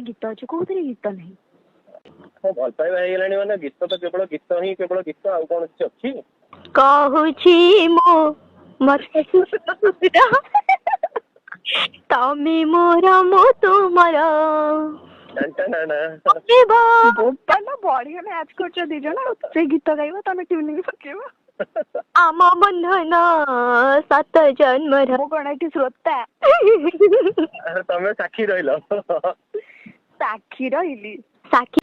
ଗୀତ ଅଛି, କୋଉଥିରେ ଗୀତ ନାହିଁ? ହଁ, ଭଲ ପାଇବା ହେଇଗଲାଣି ମାନେ ଗୀତ ତ କେବଳ ଗୀତ ହିଁ, କେବଳ ଗୀତ, ଆଉ କଣ କିଛି ଅଛି? କହୁଛି ମୁଁ ମତେ ତମେ ମୋର, ମୁଁ ତୁମର। ନା ନା। ବୋପା, ବଢିଆ ମ୍ୟାଚ୍ କରୁଛ ଦି ଜଣ। ସେ ଗୀତ ଗାଇବ, ତମେ ଟ୍ୟୁନିଂ ପକେଇବ। ଆମ ବନ୍ଧନ ସାତ ଜନ୍ମର। ମୁଁ କଣ ଏଠି ଶ୍ରୋତା? ତମେ ସାକ୍ଷୀ ରହିଲ। ସାକ୍ଷୀ ରହିଲି। ସାକ୍ଷୀ,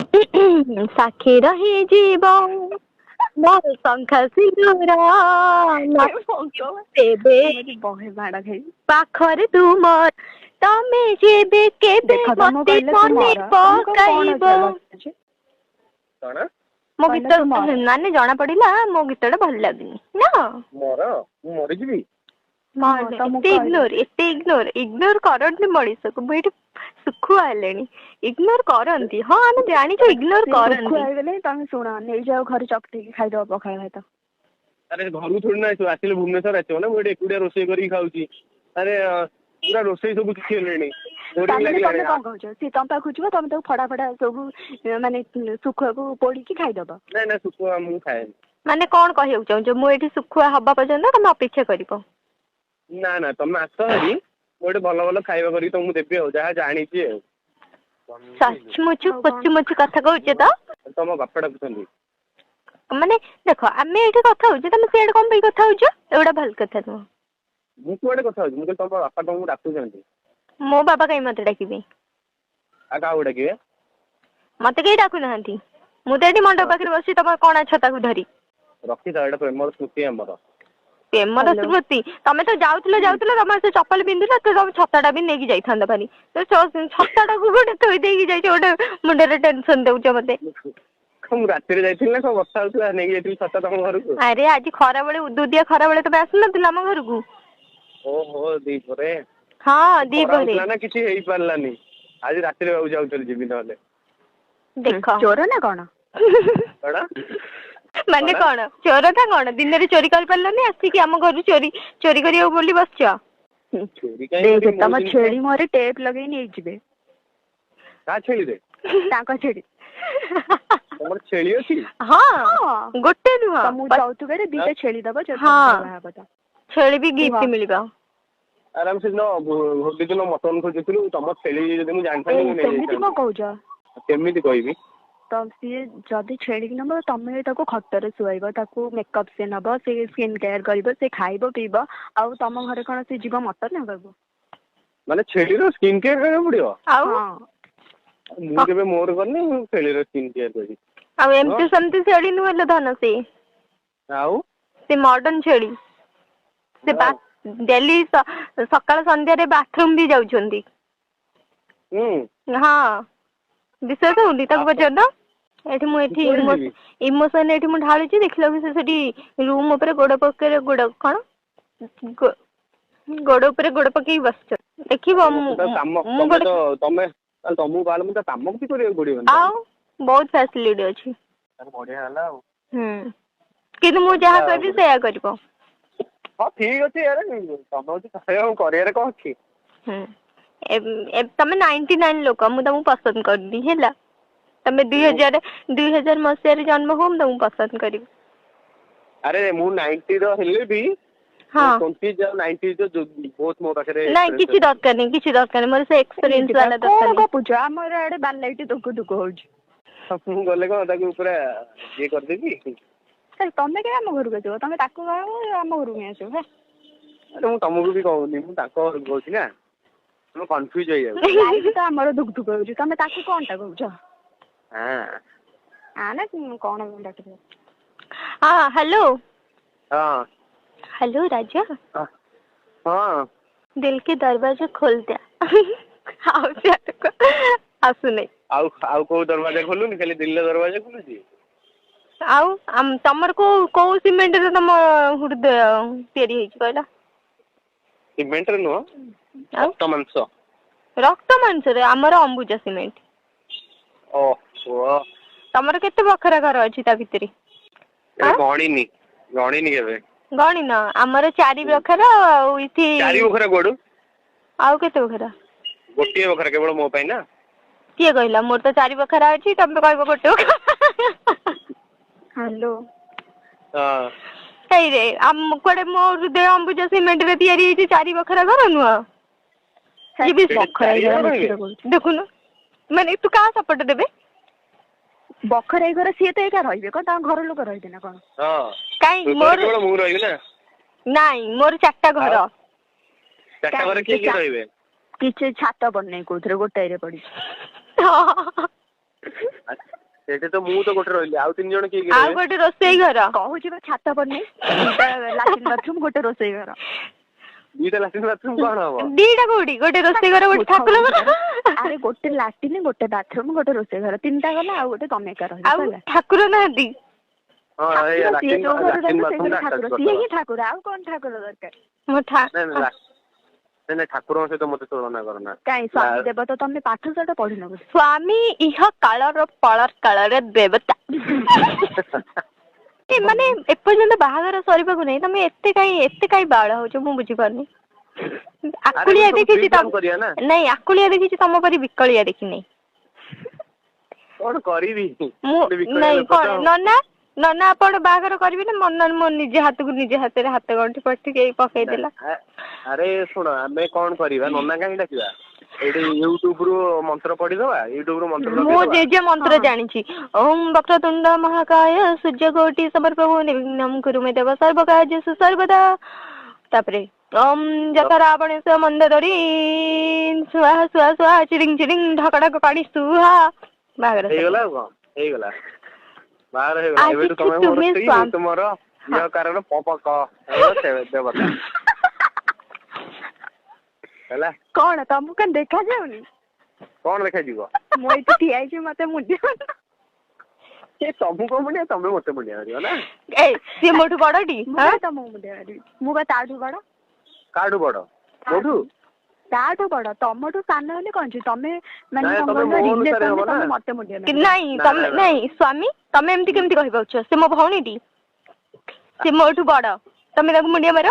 ସାକ୍ଷୀ ରହିଯିବ ମୋ ଶଙ୍ଖା ସିନ୍ଦୁର ତେବେ ବହେ ମାଡ଼ ଖାଇବି। ପାଖରେ ତୁମ ତମେ ଯେବେ କେବେ ଦେଖ, ତମକୁ ମତେ କହିଲେ ତୁ ମନେ ମର, ତମକୁ କଣ ପକାଇବ। jealous ଅଛି? କଣ? ମୋ କହିଲେ ଗୀତ ତୁ ମର। ମାନେ ଜଣା ପଡିଲା ମୋ ଗୀତଟା ଭଲ ଲାଗୁନି ନା? ମର, ମୁଁ ମରିଯିବି? ହଁ, ତମକୁ ଏତେ କହିଲି। ଇଗ୍ନୋର, ଏତେ ଇଗ୍ନୋର, ଇଗ୍ନୋର କରନ୍ତି ମଣିଷକୁ। ମୁଁ ଏଇଠି ଶୁଖୁଆ ହେଲେଣି। ଇଗ୍ନୋର କରନ୍ତି, ହଁ, ଆମେ ଜାଣିଛୁ ଇଗ୍ନୋର ସେ କରନ୍ତି। ଶୁଖୁଆ ହେଇଗଲେ ତମେ ଶୁଣ, ନେଇଯାଅ ଘରେ, ଚକଟିକି ଖାଇଦବ ପଖାଳ ଭାତ। ଆରେ, ଘରକୁ ଥୋଡି ନା ଆସିବ, ଆସିଲେ ଭୁବନେଶ୍ୱର ଆସିବ ନା। ମୁଁ ଏଠି ଏକୁଟିଆ ରୋଷେଇ କରିକି ଖାଉଛି। ଆରେ, ପୁରା ରୋଷେଇ ସବୁ ଶିଖିଗଲିଣି, ବୋରିଂ ତାମାନେ ଲାଗିଲାଣି। ତମେ କଣ କହୁଛ? ସିଏ ତମ ପାଖକୁ ଯିବ, ତମେ ତାକୁ ଫଡା ଫଡା ସବୁ ମାନେ ଶୁଖୁଆକୁ ପୋଡିକି ଖାଇଦବ? ନାଇଁ ନାଇଁ, ଶୁଖୁଆ ମୁଁ ଖାଏନି। ମାନେ କଣ କହିବାକୁ ଚାହୁଁଛ? ମୁଁ ଏଇଠି ଶୁଖୁଆ ହବା ପର୍ଯ୍ୟନ୍ତ ତମେ ଅପେକ୍ଷା କରିବ? ନା ନା, ତମେ ଆସ ଭାରି, ମୁଁ ଏଠି ଭଲ ଭଲ ଖାଇବା କରିକି ତମକୁ ଦେବି ଆଉ ଯାହା ଜାଣିଛି ଆଉ। ସଚମୁଚ ଆଉ କଣ? ପଚୁମୁଚୁ କଥା କହୁଛ ତ? ତମ ବାପା ଡାକୁଛନ୍ତି। ମାନେ ଦେଖ, ଆମେ ଏଇଠି କଥା ହଉଛୁ, ତମେ ସିଆଡେ କଣ ପାଇଁ କଥା ହଉଛ? ଏଗୁଡା ଭଲ କଥା ନୁହଁ। ମୁଁ କୁଆଡେ କଥା ହଉଛି? ମୁଁ କହିଲି ତମ ବାପା ତମକୁ ଡାକୁଛନ୍ତି। ମୋ ବାବା କାଇଁ ମତେ ଡାକିବେ? ଆଉ କାହାକୁ ଡାକିବେ? ମତେ କେହି ଡାକୁନାହାନ୍ତି। ମୁଁ ତ ଏଠି ମଣ୍ଡପ ପାଖରେ ବସିଛି ତମ କଣା ଛତାକୁ ଧରି। ରଖିଥାଅ, ଏଇଟା ପ୍ରେମର ସ୍ମୃତି ଆମର। ପ୍ରେମର ହ୍ୟାଲୋ। ସ୍ମୃତି। ତମେ ତ ଯାଉଥିଲ ଯାଉଥିଲ, ତମର ସେ ଚପଲ ପିନ୍ଧିଲ ତ ତମ ଛତାଟା ବି ନେଇକି ଯାଇଥାନ୍ତ ଭାରି। ତ ଛତାଟାକୁ ଗୋଟେ ଥୋଇ ଦେଇକି ଯାଇଛ, ଗୋଟେ ମୁଣ୍ଡରେ ଟେନସନ ଦଉଛ ମତେ। ମୁଁ ରାତିରେ ଯାଇଥିଲି ନା କଣ? ବର୍ଷା ହଉଥିଲା, ନେଇକି ଯାଇଥିଲି ଛତା ତମ ଘରକୁ। ଆରେ, ଆଜି ଖରାବେଳେ, ଉଦୁଉଦିଆ ଖରାବେଳେ ତମେ ଆସିନଥିଲ ଆମ ଘରକୁ? ଓହୋ, ଦିପହରେ। ହଁ। ଖରା ଦିପହରେ। ହଉଥିଲା ନା, କିଛି ହେଇପାରିଲାନି। ଆଜି ରାତିରେ ଭାବୁଛି ଆଉଥରେ ଯିବି ନହେଲେ। ଦେଖ। ଚୋର ନା କଣ? କଣ? ମାନେ କଣ? କଣ ଚୋର ନା କଣ? ଦିନରେ ଚୋରି କରିପାରିଲନି, ଆସିକି ଆମ ଘରୁ ଚୋରି ଚୋରି କରିବାକୁ ବୋଲି ବସିଛ? ଚୋରି କାହିଁ ଦେଖ, କରିବି? ମୋ ତମ ଜିନିଷ। ଛେଳି ମୁହଁରେ ଟେପ୍ ଲଗେଇ ନେଇଯିବେ। କାହା ଛେଳିରେ? ତାଙ୍କ ଛେଳି। ତମର ଛେଳି ଅଛି? ହଁ। ହଁ। ଗୋଟେ ନୁହଁ। ତମକୁ ଯୌତୁକରେ ଦିଟା ଛେଳି ଦବ ଯଦି ହଁ। ତମେ ବାହା ହବ ତ। ଛେଳି ବି ଗିଫ୍ଟ କୁହ। ମିଳିବ। ଆରେ, ଆମେ ସେଦିନ ହୋଲି ଦିନ ମଟନ ଖୋଜୁଥିଲୁ। ତମ ଛେଳି ଯଦି ମୁଁ ଜାଣିଥାନ୍ତି, ଏଇ, ମୁଁ ସେମିତି କଣ ନେଇଯାଇଥାନ୍ତି। କହୁଛ? କେମିତି କହିବି? ତ ସିଏ ଯଦି ଛେଳିକି ନବ, ତମେ ତାକୁ ଖଟରେ ଶୁଆଇବ, ତାକୁ ମେକଅପ୍ ସେ ନବ, ସେ ସ୍କିନ୍ କେୟାର କରିବ, ସେ ଖାଇବ ପିଇବ। ଆଉ ତମ ଘରେ କଣ ସେ ଯିବ ମଟନ ନେବାକୁ? ମାନେ ଛେଳିର ସ୍କିନ୍ କେୟାର କରିବାକୁ ପଡିବ? ଆଉ। ହଁ। ମୁଁ କେବେ ମୋର କରିନି, ମୁଁ ଛେଳିର ସ୍କିନ୍ କେୟାର କରିବି? ଆଉ ଏମିତି ସେମିତି ଛେଳି ନୁହେଁ ଲୋ ଧନ ସେ। ଆଉ? ସେ ମଡର୍ନ ଛେଳି ସେ। ଡେଲି ସକାଳ ସନ୍ଧ୍ୟାରେ ବାଥରୁମ ବି ଯାଉଛନ୍ତି। ହଁ, ବିଶ୍ୱାସ ହଉନି ତାକୁ ପଚାରୁନ। ଏଠି ମୁଁ ଏଠି କୁଆଡେ ଯିବି? ଇମୋସନ ଏଠି ମୁଁ ଢାଳୁଛି, ଦେଖିଲା ବେଳକୁ ସେ ସେଠି ରୁମ ଉପରେ ଗୋଡ ପକେଇ, ଗୋଡ କଣ, ଗୋଡ ଉପରେ ଗୋଡ ପକେଇକି ବସିଛନ୍ତି। ଦେଖିବ, ମୁଁ ମତେ ତ କାମ ମୁଁ ତମେ ଗୋଟେ ତ ତମେ ତାହେଲେ ତମକୁ ବାହାହେଲେ ମୁଁ ତ କାମ କିଛି କରିବାକୁ ପଡିବନି। ଆଉ ବହୁତ ଫ୍ୟାସିଲିଟି ଅଛି। ତାହେଲେ ବଢିଆ ହେଲା ଆଉ। ହୁଁ, କିନ୍ତୁ ମୁଁ ଯାହା ଆଉ କହିବି ସେଇଆ କରିବ। ହଁ, ଠିକ ଅଛି। ଆରେ, ତମେ ହଉଛି କହିବ, କରିବାରେ କଣ ଅଛି? ହୁଁ, ତମେ 99 ଲୋକ, ମୁଁ ତମକୁ ପସନ୍ଦ କରୁନି ହେଲା। ତମେ 2000 ମସିହାରେ ଜନ୍ମ ହୁଅ, ମୁଁ ତମକୁ ପସନ୍ଦ କରିବି। ଆରେ, ମୁଁ 90 ର ହେଲେ ବି 20 ଆଉ 90 ର ବହୁତ ମୋ ପାଖରେ ନାଇଁ, experience କିଛି ଅଛି। ଦରକାର ନାହିଁ, କିଛି ଦରକାର ନାହିଁ। ମୋର ସେ ଏକ୍ସପିରିଏନ୍ସ ବାଲା କଣ ଦରକାର ନାହିଁ। ଗପୁଛ? ଆମର ଆଡେ ବାଲାଇଟି ଦୁକୁ ଦୁକୁ ହଉଛି। ମୁଁ ଗଲେ କଣ ତାକୁ ପୁରା ଇଏ କରିଦେବି? ତାହେଲେ ତମେ କାଇଁ ଆମ ଘରକୁ ଆସିବ? ତମେ ତାକୁ କହିବ ଆମ ଘରକୁ କାଇଁ ଆସିବ ହେ? ଆରେ, ମୁଁ ତମକୁ ବି କହୁନି, ମୁଁ ତାଙ୍କ ଘରକୁ କହୁଛି ନା। ତମେ କନଫ୍ୟୁଜ ହେଇଯାଉଛି। ଲାଇଟ୍ ତ ଆମର ଦୁକୁ ଦୁକୁ ହଉଛି, ତମେ ତାକୁ କଣଟା କହୁଛ? ହଁ। ଆ ନା କଣ ଡାକିବ? ହଁ, ହ୍ୟାଲୋ। ହଁ। ହ୍ୟାଲୋ ରାଜା। ହଁ। दिल के दरवाजे खोल दिया, ଆଉ ସିଆଡ଼କୁ ଆସୁନାହିଁ। ଆଉ ଆଉ କୋଉ ଦରବାଜା ଖୋଲୁନି, ଖାଲି ଦିଲ୍ଲୀ ଦରବାଜା ଖୋଲୁଛି? ଆଉ ତମର କୋଉ କୋଉ ସିମେଣ୍ଟରେ ତମ ହୃଦୟ ତିଆରି ହେଇଛି କହିଲ? ସିମେଣ୍ଟରେ ନୁହଁ। ଆଉ? ରକ୍ତ ମାଂସ। ରକ୍ତ ମାଂସରେ? ଆମର ଅମ୍ବୁଜା ସିମେଣ୍ଟ। ଓହୋ। ତମର କେତେ ବଖରା ଘର ଅଛି ତା ଭିତରେ? ଏବେ ଗଣିନି, ଗଣିନି କେବେ। ଗଣିନ? ଆମର ଚାରି ବଖରା ଆଉ ଏଠି। ଚାରି ବଖରା କୁଆଡୁ? ଆଉ କେତେ ବଖରା? ଗୋଟିଏ ବଖରା କେବଳ ମୋ ପାଇଁ ନା। କିଏ କହିଲା? ମୋର ତ ଚାରି ବଖରା ଅଛି, ତମେ କହିବ ଗୋଟେ ବଖରା। ହ୍ୟାଲୋ। ହଁ। ହେଇରେ, ଆମ କୁଆଡେ ମୋ ହୃଦୟ ଅମ୍ବୁଜା ସିମେଣ୍ଟ ରେ ତିଆରି ହେଇଛି, ଚାରି ବଖରା ଘର ନୁହଁ। ଯିବି। ସେଠି ବଖରାଇ ଚାରି ଜଣ ଘର ରହିବେ? ମିଛରେ କହୁଛି। ଦେଖୁନୁ, ମାନେ ତୁ କାହା ସପୋର୍ଟ ଦେବେ? ବଖରାଇ ଘର, ସିଏ ତ ଏକା ରହିବେ କଣ? ତାଙ୍କ ଘର ଲୋକ ରହିବେ ନା କଣ? ହଁ। କାଇଁ ତୋ ମୋର କେବଳ ମୁଁ ରହିବି ନା? ନାଇଁ, ମୋର ଚାରିଟା ଘର। ଆଉ? ଚାରିଟା ଘରେ କିଏ କିଏ ରହିବେ? କିଛି ଛାତ ପଡିନାହିଁ କୋଉଥିରେ, ଗୋଟାଏରେ ପଡିଛି। ସେଠି ତ ମୁଁ ତ ଗୋଟେ ରହିଲି, ଆଉ ତିନି ଜଣ କିଏ କିଏ ଆଉ ରହିବେ? ଗୋଟେ ରୋଷେଇ ଘର। କହୁଛି ବା ଛାତ ପଡିନାହିଁ, ଦିଟା ଲାଟ୍ରିନ୍ ବାଥରୁମ, ଗୋଟେ ରୋଷେଇ ଘର। ଦିଟା ଲାଟ୍ରିନ୍ ବାଥରୁମ କଣ ହବ? ଦିଟା କୋଉଠି? ଗୋଟେ ରୋଷେଇ ଘର, ଗୋଟେ ଠାକୁର ଘର। ଆରେ ଗୋଟେ ଲାଟ୍ରିନ୍, ଗୋଟେ ବାଥରୁମ, ଗୋଟେ ରୋଷେଇ ଘର, ତିନିଟା ଗଲା। ଆଉ ଗୋଟେ ତମେ ଏକା ରହିବ। ଆଉ ହେଲା। ଠାକୁର ନାହାନ୍ତି? ହଁ, ଏଇ ଠାକୁର ସିଏ ଲାଟ୍ରିନ୍ ଯୋଉ ଘରେ ଲାଟ୍ରିନ୍ ରହିବ ସେଇ ବାଥରୁମ ଘରେ ଟା ଠାକୁର ଆଟାଚ୍ ସିଏ କରିଦବା। ହିଁ ଠାକୁର, ଆଉ କଣ ଠାକୁର ଦରକାର? ମୋ ନାଇଁ ନାଇଁ, ନାଇଁ ନାଇଁ, ଠାକୁରଙ୍କ ସହିତ ମତେ ତୁଳନା କରନା। କାଇଁ, ସ୍ୱାମୀ ଦେବତା, ତମେ ପାଠ ସାଠ ପଢିନ ବୋଧେ। ସ୍ୱାମୀ ଇହ କାଳର ପଳର କାଳରେ ଦେବତା। ଏ ମାନେ ଏପର୍ଯ୍ୟନ୍ତ ବାହାଘର ସରିବାକୁ ନାହିଁ, ତମେ ଏତେ କାଇଁ ବାଉଳା ହଉଛ, ମୁଁ ବୁଝିପାରୁନି। ଆକୁଳିଆ ସବୁ ଦେଖିଛି pre-plan କରିବା ନା। ନାଇଁ, ଆକୁଳିଆ ଦେଖିଛି, ତମ ପରି ବିକଳିଆ ଦେଖିନି। କଣ କରିବି? ମୁଁ ଗୋଟେ ବିକଳିଆ ନାଇଁ। ଲୋକ ତ। କଣ ନନା, ନନା, ଆପଣ ବାହାଘର କରିବେ ନା? ମନ ମୋ ନିଜେ ହାତକୁ ନିଜେ ହାତରେ ହାତ ଗଣ୍ଠି ପକେଇ ପକେଇଦେଲା। ଆରେ ଶୁଣ, ଆମେ କଣ କରିବା, ନନା କାହିଁ ଡାକିବା? ଏଇଠି ୟୁଟ୍ୟୁବ ରୁ ମନ୍ତ୍ର ପଢିଦବା, ୟୁଟ୍ୟୁବ ରୁ ମନ୍ତ୍ର ମୁଁ ଲଗେଇଦବା। ନିଜେ ମନ୍ତ୍ର ହଁ। ଜାଣିଛି। ଓମ୍ ବକ୍ରତୁଣ୍ଡ ମହାକାୟ ସୂର୍ଯ୍ୟକୋଟି ସମର୍ପ୍ରଭୁ ନିର୍ବିଘ୍ନଂ କୁରୁ ମେ ଦେବ ସର୍ବକାର୍ଯ୍ୟେଷୁ ସର୍ବଦା। ତାପରେ ଓମ୍ ଯଥା ରାବଣେଶ ମନ୍ଦୋଦରୀ ସୁହା ସୁହା ସୁହା ଚିରିଂ ଚିରିଂ ଢକ ଢକ ପାଣି ସୁହା, ବାହାଘର ସରିଲା। ହେଇଗଲା, ଆଉ କଣ, ହେଇଗଲା, ବାହାଘର ହେଇଗଲା। ଏବେଠୁ ଆଜିଠୁ ତମେ ମୋର ତୁମେ ସ୍ତ୍ରୀ, ମୁଁ ତୁମର ଇହ କାରଣ ପ ପ କ ଦେବତା ହେଲା। କଣ ତମକୁ କଣ ଦେଖା ଯାଉନି? କଣ ଦେଖାଯିବ? ମୁଁ ଏଇଠି ଠିଆ ହେଇଛି, ମତେ ମୁଣ୍ଡିଆ ସେ ତମକୁ କଣ ମୁଣ୍ଡିଆ? ତମେ ମତେ ମୁଣ୍ଡିଆ ମାରିବ ନା। ଏ ସିଏ ମୋଠୁ ବଡଟି। ମୁଁ ହଁ? କାଇଁ ତମକୁ ମୁଣ୍ଡିଆ ମାରିବି? ମୁଁ ବା ତାଠୁ ବଡ। କାହାଠୁ ବଡ? ମୋଠୁ? ତାଠୁ ବଡ। ତମଠୁ ସାନ ହେଲେ କଣ ଅଛି, ତମେ ମାନେ ନାଇଁ, କଣ ତମେ କହିଲ, ମୋ ଅନୁସାରେ ରିଲେସନରେ ହବ ନା। ତମେ ମତେ ମୁଣ୍ଡିଆ କି ମାରିବ। ନାଇଁ। ନା, ତମେ ନା, ନା। ନାଇଁ ସ୍ୱାମୀ, ତମେ ଏମିତି କେମିତି କହିପାରୁଛ? ସେ ମୋ ଭଉଣୀଟି, ସେ ମୋଠୁ ବଡ, ତମେ ତାକୁ ମୁଣ୍ଡିଆ ମାର।